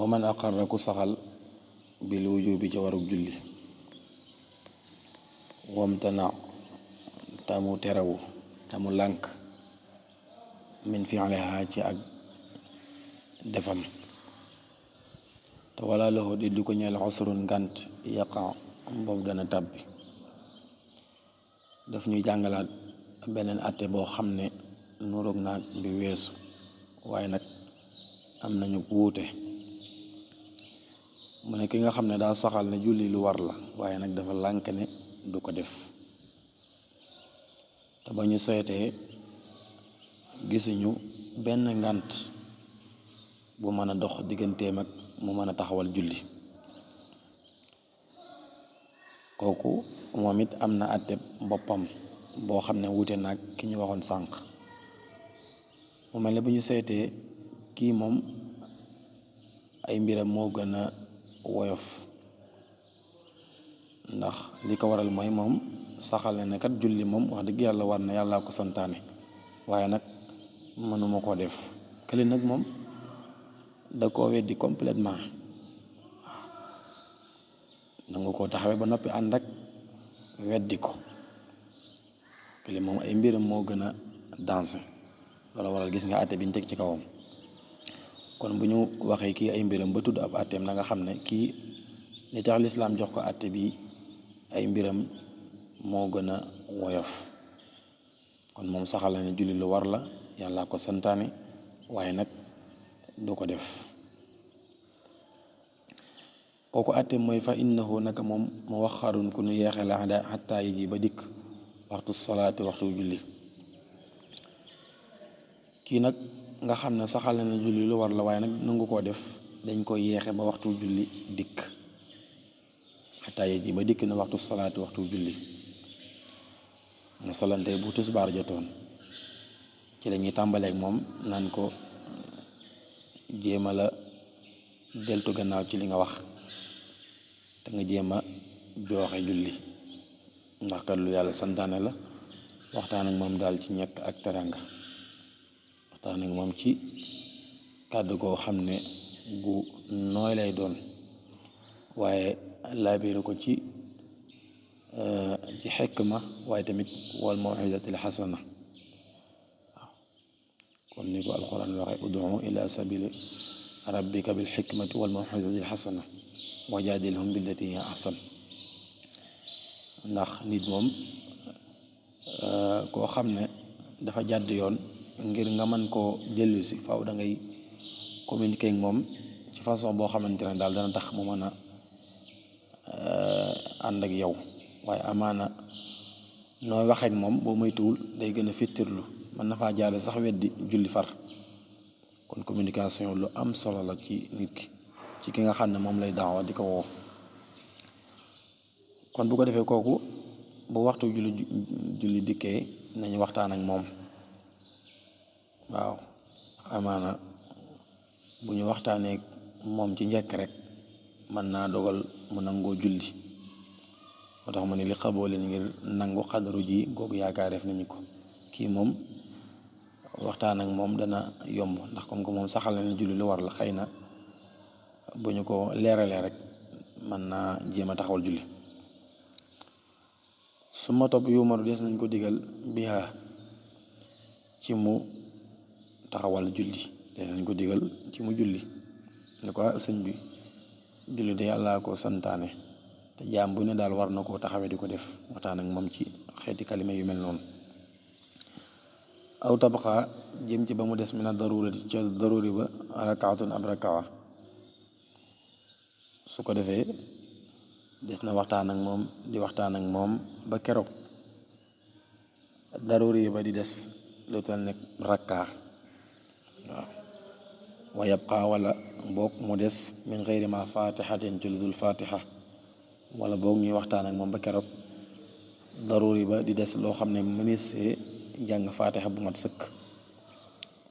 wa man aqarra ku saxal bil wujubi ca warug julli wamtana tamu terewu tamu lànk min fi'liha ci ak defam te wala lahu di du ko ñeel xosrun ngant yaqa boobu dana tàbbi daf ñuy jàngalaat beneen atte boo xam ne nuroog naag bi weesu waaye nag am nañu wuute mu ne ki nga xam ne daa saxal ne julli lu war la waaye nag dafa lànk ne du ko def te ba ñu seetee gisuñu benn ngànt bu mën a dox digganteem ak mu mën a taxawal julli kooku moom it am na àtte boppam boo xam ne wuute nag ki ñu waxoon sànq mu mel ne bu ñu seetee kii moom ay mbiram moo gën a woyof ndax li ko waral mooy moom saxal ne kat julli moom wax dëgg yàlla war na yàllaa ko santaane waaye nag mënuma koo def kële nag moom da koo weddi complètement waaw nangu koo taxawee ba noppi ànd ak weddi ko kële moom ay mbiram moo gën a dansé loolu waral gis nga àtte bi ñu teg ci kawam kon bu ñu waxee kii ay mbiram ba tudd ab àtteem na nga xam ne kii li tax lislaam jox ko àtte bi ay mbiram moo gën a woyof kon moom saxal na ne julli lu war la yàlla ko santaane waaye nag du ko def kooku àtteem mooy fa innahu naka moom mu waxarun ku nu yeexe la xataa yi ji ba dikk waxtu salaati waxtu julli kii nag nga xam ne saxal na julli lu war la waaye nag nangu koo def dañ koy yeexe ba waxtu julli dikk xataa yi ji ba dikk na waxtu salaati waxtu julli masalante bu tisbaar jotoon ci la ñuy tàmbaleek moom naan ko jéema la deltu gannaaw ci li nga wax te nga jéema jooxe julli ndax kat lu yàlla santaane la waxtaan ak moom daal ci ñekk ak teranga waxtaan ak moom ci kàddu goo xam ne gu nooy lay doon waaye laabiru ko ci xikma waaye tamit wal maw'izatil xasana waaw kon ni ko alquran waxe ud'u ila sabili rabbika bil xikmati wal maw'izatil xasana wa jaadilhum billati hiya ahsan ndax nit moom koo xam ne dafa jàdd yoon ngir nga mën koo dellu si faaw da ngay communiquer ak moom ci façon boo xamante ne daal dana tax mu mën a ànd ak yow waaye amaana nooy waxeek moom boo moytuwul day gën a fittirlu mën na faa jaale sax weddi julli far kon communication lu am solo la ci nit ki ci ki nga xam ne moom lay daawa di ko woo kon bu ko defee kooku bu waxtu julli dikkee nañu waxtaan ak moom waaw amaana bu ñu waxtaanee moom ci njëkk rek mën naa dogal mu nangoo julli moo tax mu ne li xaboo leen ngir nangu xadaru ji googu yaakaar def nañu ko kii moom waxtaan ak moom dana yomb ndax comme que moom saxal na julli lu war la xëy na bu ñu ko leeralee rek mën naa jéem a taxawal julli su ma topp yu maru des nañ ko digal biha ci mu taxawal julli des nañ ko digal ci mu julli ne ko sëñ bi julli de yàlla ko santaane te jaam bu ne daal war na koo taxawee di ko def waxtaan ak moom ci xeeti kalima yu mel noonu aw tabqa jëm ci ba mu des mina darurati ca daruri ba rakaatun ab rakaa su ko defee des na waxtaan ak moom di waxtaan ak moom ba keroog daruri ba di des lu tal nekk rakkaa waaw wa yabqa wala boog mu des min xëyri ma fatihatin ci lu dul fatiha wala boog ñuy waxtaan ak moom ba keroog daruri ba di des loo xam ne mënis jàng fatiha bu mat sëkk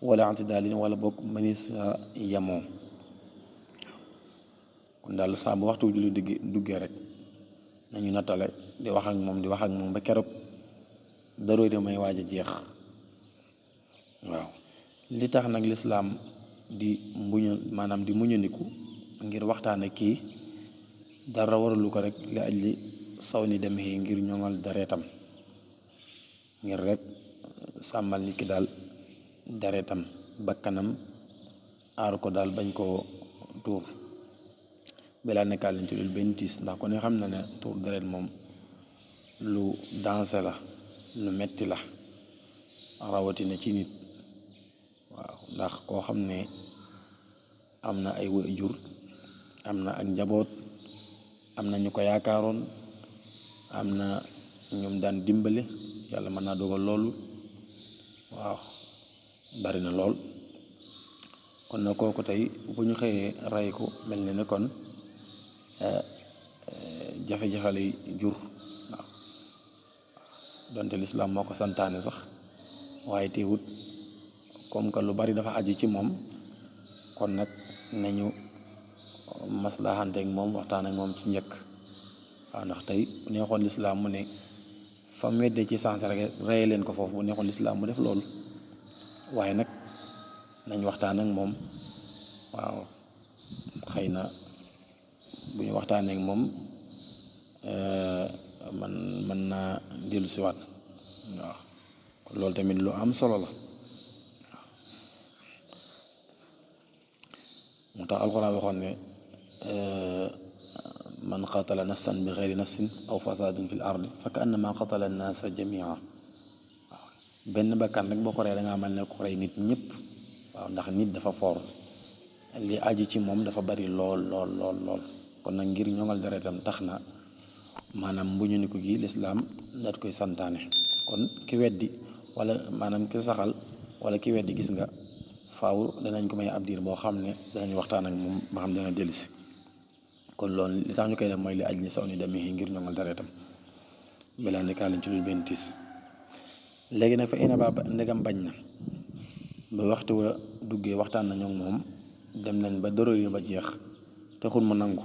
wala antidaalin wala boog mënis yamoo kon daal saa bu waxtu julli duggee rek nañu nattale di wax ak moom ba keroog daruri may waaj a jeex waaw li tax nag lislaam di mbuñu maanaam di muñandiku ngir waxtaane kii dara waralu ko rek li ajli saw ni dem yi ngir ñoŋal deretam ngir rek sàmmal nit ki daal deretam bakkanam aar ko daal bañ koo tuur balaa nekkaat lañ ci dul benn tiis ndax ko ne xam na ne tuur deret moom lu dansé la lu metti la rawatina ci nit waaw ndax koo xam ne am na ay waajur am na ak njaboot am na ñu ko yaakaaroon am na ñoom daan dimbale yàlla mën naa dogal loolu waaw bari na lool kon na kooku tey bu ñu xëyee rey ko mel ne kon jafe-jafe lay jur waaw donte lislaam moo ko santaane sax waaye teewut comme que lu bari dafa aju ci moom kon nag nañu maslaxanteeg moom waxtaan ak moom ci njëkk waaw ndax tey bu neexoon lislaam mu ne fa mu weddee ci sens rek reye leen ko foofu bu neexoon lislaam mu def loolu waaye nag nañ waxtaan ak moom waaw xëy na bu ñu waxtaanee ak moom man naa dellu siwaat waaw kon loolu tamit lu am solo la waaw moo tax alxuraan waxoon ne man qatala nafsan bi xeyri nafsin aw fasadin fil ardi fa ka annama qatala annaasa jamia waaw benn bakkan rek boo ko rey da ngaa mel ne ko rey nit ñëpp waaw ndax nit dafa foor li aju ci moom dafa bari lool lool lool lool kon nag ngir ñoŋal deretam tax na maanaam mbuñu ni ko gi lislaam daat koy santaane kon ki weddi wala maanaam ki saxal wala ki weddi gis nga faaw danañ ko may ab diir boo xam ne danañ waxtaan ak moom ba xam dana dellusi kon loolu li tax ñu koy def mooy li aj ni saw ni demee ngir ñoŋal deretam balaa nekkaa lañ ci dul benn tiis léegi nag fa ina ba ndegam bañ na ba waxtu wa duggee waxtaan nañu moom dem nañ ba doro yi ba jeex taxul mu nangu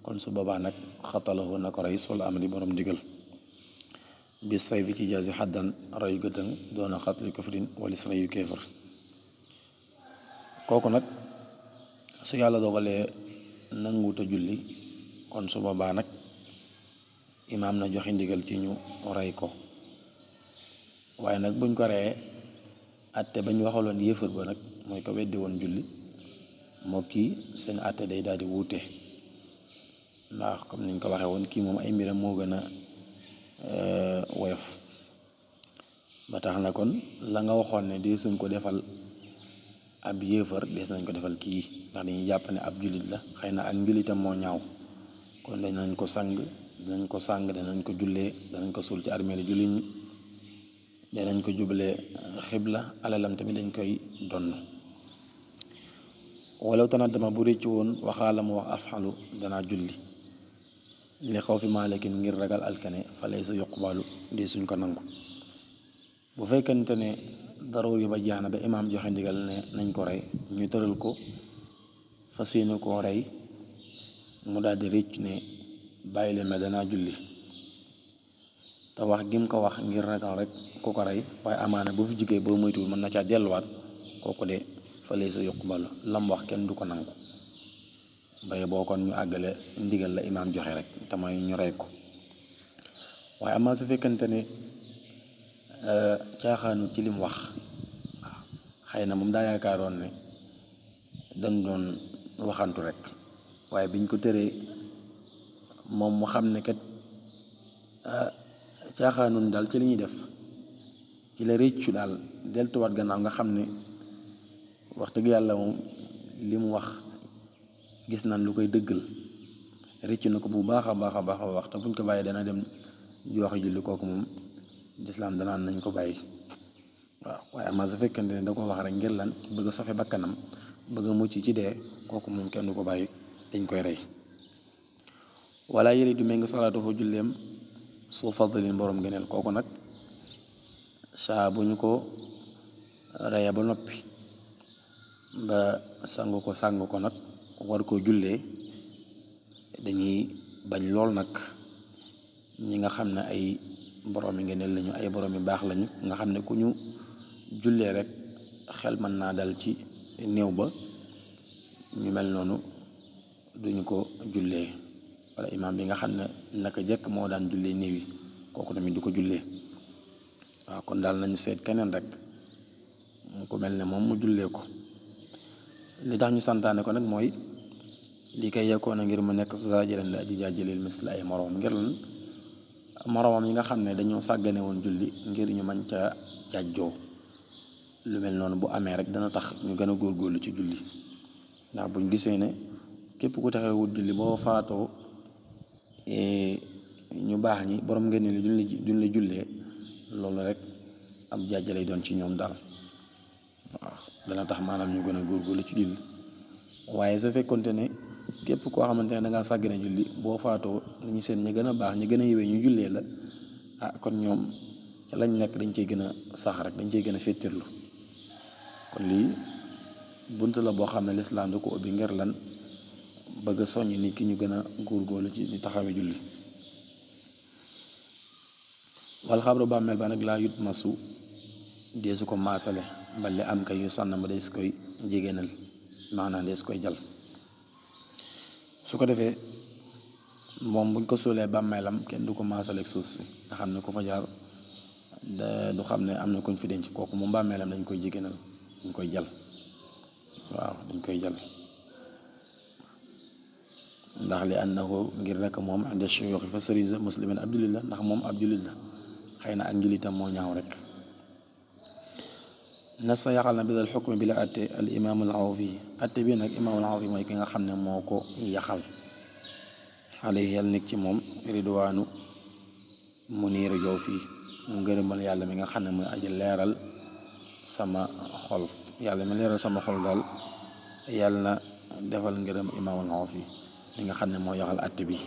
kon su boobaa nag xatalahu na ko rey solo amali borom digal bis say bi ci jaasi xaddan reyu gëtëng doona xatli kufrin walis reyu kéefër kooku nag su yàlla dogalee nanguuta julli kon su boobaa nag imaam na joxe ndigal ci ñu rey ko waaye nag buñ ko reyee atte bañ waxaloon yéefar ba nag mooy ko weddi woon julli moo kii seen atte day daal di wuute ndax comme niñ ko waxee woon kii moom ay mbiram moo gën a woyof ba tax na kon la nga waxoon ne dee suñ ko defal ab yéefar dees nañ ko defal kii ndax dañuy jàpp ne ab jullit la xëy na ak njullitam moo ñaaw kon danañ ko sang danañ ko jullee danañ ko suul ci armeeli jullit ñi danañ ko jublee xibla alalam tamit dañ koy donn walaw tanaddama bu réccu woon waxaala mu wax afxalu danaa julli li xaw fi maalikin ngir ragal alkane fa lay sa yuqbalu di suñ ko nangu bu fekkente ne daruur yi ba jeex na ba imaam joxe ndigal ne nañ ko rey ñu tëral ko fas yéene koo rey mu daal di rëcc ne bàyyi leen ma danaa julli te wax gim ko wax ngir ragal rek ku ko rey waaye amaana bu fi jugee boo moytuwul mën na caa delluwaat kooku de fa lay sa yuqbalu lam wax kenn du ko nangu baye boo kon ñu àggale ndigal la imaam joxe rek te mooy ñu rey ko waaye amaa su fekkante ne caaxaanu ci lim wax waaw xëy na moom daa yaakaaroon ne dañ doon waxantu rek waaye biñ ko tëree moom mu xam ne kat caaxaanuñ daal ci li ñuy def ci la réccu daal deltuwaat gannaaw nga xam ne wax dëgg yàlla moom li mu wax gis nañ lu koy dëggal réccu na ko bu baax a baax a baax a wax te buñ ko bàyyi dana dem joxe julli kooku moom lislaam danaan nañ ko bàyyi waaw waaye amaa su fekkente ne da ko wax rek ngir lan bëgg a sofe bakkanam bëgg a mucc ci dee kooku moom kenn du ko bàyyi dañ koy rey wala yëri du méngi salaatuhu julleem su fadlin borom gëneel kooku nag saa bu ñu ko reye ba noppi ba sangu ko nag war koo jullee dañuy bañ lool nag ñi nga xam ne ay borom yi ngëneel lañu ay borom yu baax lañu nga xam ne ku ñu jullee rek xel mën naa dal ci néew ba ñu mel noonu duñu ko jullee wala imaam bi nga xam ne naka jekk moo daan jullee néew yi kooku tamit du ko jullee waaw kon daal nañu seet keneen rek mu ko mel ne moom mu jullee ko li tax ñu santaane ko nag mooy li koy yekkoon a ngir mu nekk zaajiran li aji jaajëlil misla ay moroom ngir lan moroomam yi nga xam ne dañoo sàggane woon julli ngir ñu mën ca jàjjoo lu mel noonu bu amee rek dana tax ñu gën a góorgóorlu ci julli ndax buñ gisee ne képp ku taxawut julli boo faatoo ñu baax ñi borom ngeen li duñ la jullee loolu rek ab jàjj lay doon ci ñoom daal waaw dana tax maanaam ñu gën a góorgóorlu ci julli waaye su fekkonte ne képp koo xamante ne da ngaa sàggane julli boo faatoo ñu seen ñi gën a baax ñi gën a yewee ñu jullee la kon ñoom ca lañ nekk dañ cey gën a sax rek dañ cey gën a féttirlu kon lii bunt la boo xam ne lislaam da ko ubbi ngir lan bëgg a soññ nit ki ñu gën a góorgóorlu ci di taxawee julli wal xabru bàmmeel ba nag laa yut masu deesu ko maasale mbali am kay yu sànn ma dees koy jigéenal maanaam dees koy jal su ko defee moom buñ ko suulee bàmmeelam kenn du ko maasaleeg suuf si nga xam ne ku fa jaar du xam ne am na kuñ fi denc kooku moom bàmmeelam dañ koy jigéenal dañ koy jal waaw dañ koy jal ndax li annahu ngir rek moom inde shuyuux fa sëriñ muslimin ab jullit la ndax moom ab jullit la xëy na ak njullitam moo ñaaw rek nasa yaxal na bidal xukmi bi la atte al imaamul Awfi atte bi nag imaamul Awfi mooy ki nga xam ne moo ko yaxal alayhi yàlla nekk ci moom ridwaanu muniiru jow fii mu ngërëmal yàlla mi nga xam ne mooy aji leeral sama xol yàlla mi leeral sama xol daal yàlla na defal ngërëm imaamul Awfi li nga xam ne moo yaxal atte bi